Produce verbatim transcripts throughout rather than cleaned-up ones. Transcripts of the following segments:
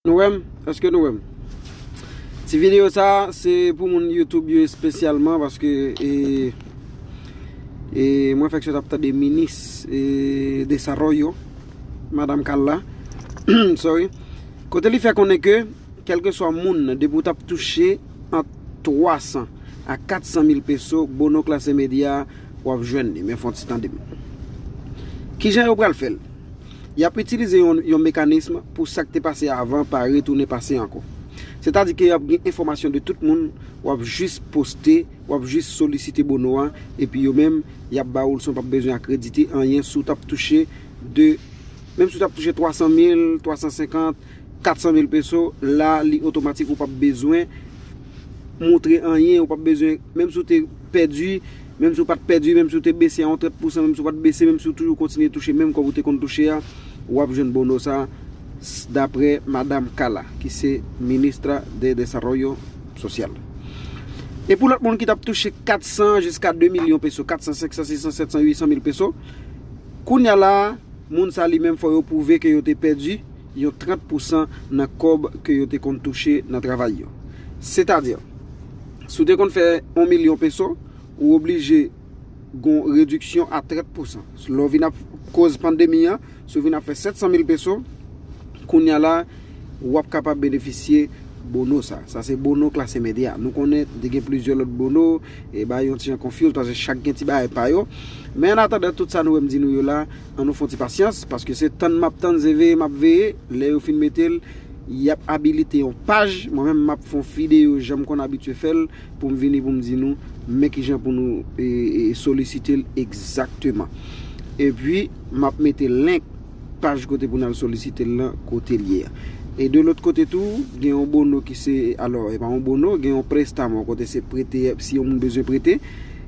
Nou wè m? Èske nou wè m? Ti videyo sa, se pou moun YouTube yo espesyalman, paske e, e, mwen fèk sot ap tande minis e, Desarrollo, Madanm Carla, sorry, kote li fè konnen ke, kèlkeswa moun nan, depi w t ap touche ant twa san a kat san mil peso, bono klase medya, w ap jwenn li. Men fè yon ti tande m. Kijan yo pral fè l? Y ap itilize yon, yon mekanism pou sa k te pase avan pa retounen pase ankò. Sètadi ke y ap gen enfòmasyon de tout moun, w ap jis poste, w ap jis solisite bono a, epi yo menm, y ap ba ou l san w p ap bezwen akredite anyen si w t ap touche de, menm si w t ap touche twa san mil, twa san senkant, kat san mil peso, la, li otomatik, ou p ap bezwen montre anyen, ou p ap bezwen, menm si w te pèdi, menm si w pa t pèdi, menm si w te bese a yon trant pousan, menm si w pa t bese, menm si w toujou kontinye touche menm kòb ou te konn touche a, w ap jwenn bono sa, s-, daprè Madanm Carla, ki se Ministra de Desarrollo Social. E pou lòt moun ki t ap touche kat san jiska de milyon peso, kat san, senk san, sis san, sèt san, uit san mil peso, kounye a la, moun sa li menm fò yo pwouve ke yo te pèdi yon trant pousan nan kòb ke yo te konn touche nan travay yo. Sètadi, si w te konn fè yon milyon peso, ou oblije gon rediksyon a trant pousan. Lè w vin ap koz pandemi an, si w vin ap fè sèt san mil peso, kounye a la, w ap kapab benefisye bono sa. Sa se bono klase medya. Nou konnen te gen plizyè lòt bono, e ba yo yon ti jan confuse, paske chak gen ti bagay pa yo. Men an atandan tout sa nou wè m di nou yo la, ann nou fè yon ti pasyans, paske se tann m ap tann, se veye m ap veye, lè yo fin mete l, y ap abilite yon paj, mwen menm m ap fè yon videyo jan m konn abitye fè l, pou m vini pou m di nou, men kijan pou nou e, e, solisite l egzakteman. Epi, m ap mete link paj kote pou n al solisite l lan kote l ye a. E de lòt kote tou, gen yon bono ki se, alò, e pa yon bono, gen yon préstamo kote se prete, si yon moun bezwen prete,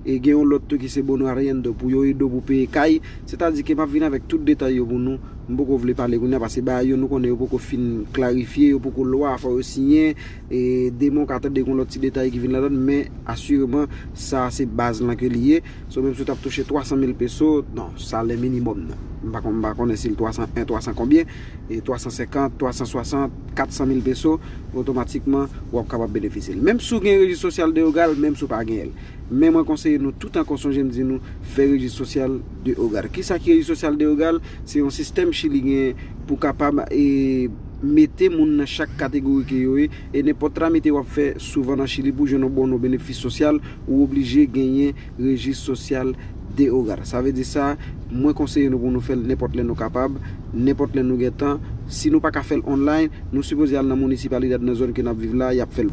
e gen yon lòt tou ki se bono arriendo pou yo ede w pou peye kay. Sètadi ke m ap vin avèk tout detay yo pou nou. M poko vle pale kounye a, paske bagay yo nou konnen yo poko fin klarifye, yo poko lwa, fò yo siyen, e demen w ka tande gen yon lòt ti detay ki vin ladann, men asireman, sa se baz lan ke li ye. So, menm si w t ap touche twa san mil peso, non, salè minimòm nan. M pa kon-, m pa konnen si l twa san en, twa san konbyen, e twa san senkant, twa san swasant, kat san mil peso, otomatikman, w ap kapab benefisye l. Menm si w gen rejis sosyal de Hogar, menm si w pa genyen l. Men mwen konseye nou tout ankò, sonje m di nou, fè rejis sosyal de Hogar. Kisa ki rejis sosyal de Hogar? Se yon sistèm Chili gen pou kapab, e, mete moun nan chak kategori ke yo ye, e nenpòt tramite w ap fè souvan nan Chili pou jwenn yon bono benefis sosyal, ou oblije genyen rejis sosyal de Hogar. Sa vle di sa, mwen konseye nou pou nou fè l nenpòt lè nou kapab, nenpòt lè nou gen tan. Si nou pa ka fè l online, nou sipoze al nan municipalidad nan zòn ke n ap viv la, y ap fè l.